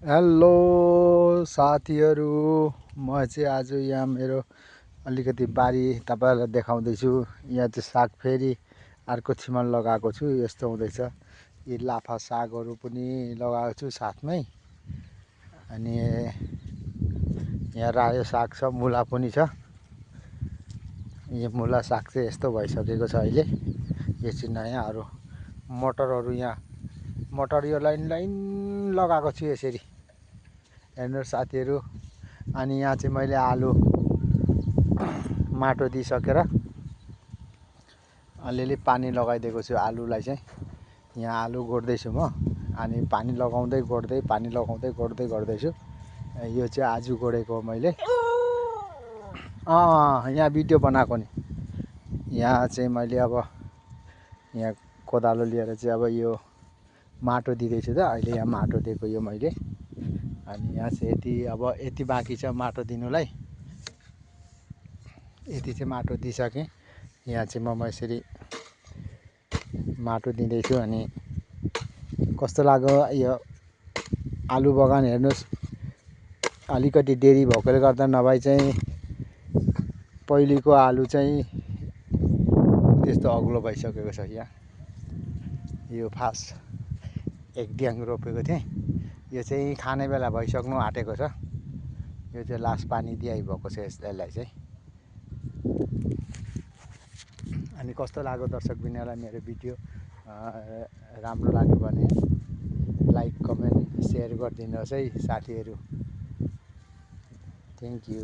Hello साथीहरू, म चाहिँ आज यहाँ मेरो अलिकति बारी तपाईँहरूलाई देखाउँदैछु। यहाँ चाहिँ साग फेरि अर्को छिमन लगाएको छु। यस्तो हुँदैछ। यी लाफा सागहरू पनि लगाएको छु साथमै। अनि यहाँ रायो साग छ, मुला पनि छ। यो मुला साग चाहिँ यस्तो भइसकेको छ अहिले। यो चाहिँ नयाँ अरू मटरहरू यहाँ मटर यो लाइन लाइन लगाएको छु यसरी। हेर्नुहोस् साथीहरू। अनि यहाँ चाहिँ मैले आलु माटो दिइसकेर अलिअलि पानी लगाइदिएको छु आलुलाई चाहिँ। यहाँ आलु गोड्दैछु म। अनि पानी लगाउँदै गोड्दै पानी लगाउँदै गोड्दै गर्दैछु। यो चाहिँ आज गोडेको हो मैले। यहाँ भिडियो बनाएको नि। यहाँ चाहिँ मैले अब यहाँ कोदालो लिएर चाहिँ अब यो माटो दिँदैछु त। अहिले यहाँ माटो दिएको यो मैले। अनि यहाँ चाहिँ यति बाँकी छ माटो दिनुलाई। यति चाहिँ माटो दिइसकेँ। यहाँ चाहिँ म यसरी माटो दिँदैछु। अनि कस्तो लाग्यो यो आलु बगान हेर्नुहोस्। अलिकति देरी भएकोले गर्दा नभए चाहिँ पहिलेको आलु चाहिँ त्यस्तो अग्लो भइसकेको छ। यहाँ यो फास्ट एक ड्याङ रोपेको थिएँ। यो चाहिँ खाने बेला भइसक्नु आँटेको छ। यो चाहिँ लास्ट पानी दिइभएको छ यसलाई चाहिँ। अनि कस्तो लाग्यो दर्शकबिनलाई मेरो भिडियो? राम्रो लाग्यो भने लाइक कमेन्ट सेयर गरिदिनुहोस् है साथीहरू। Thank you.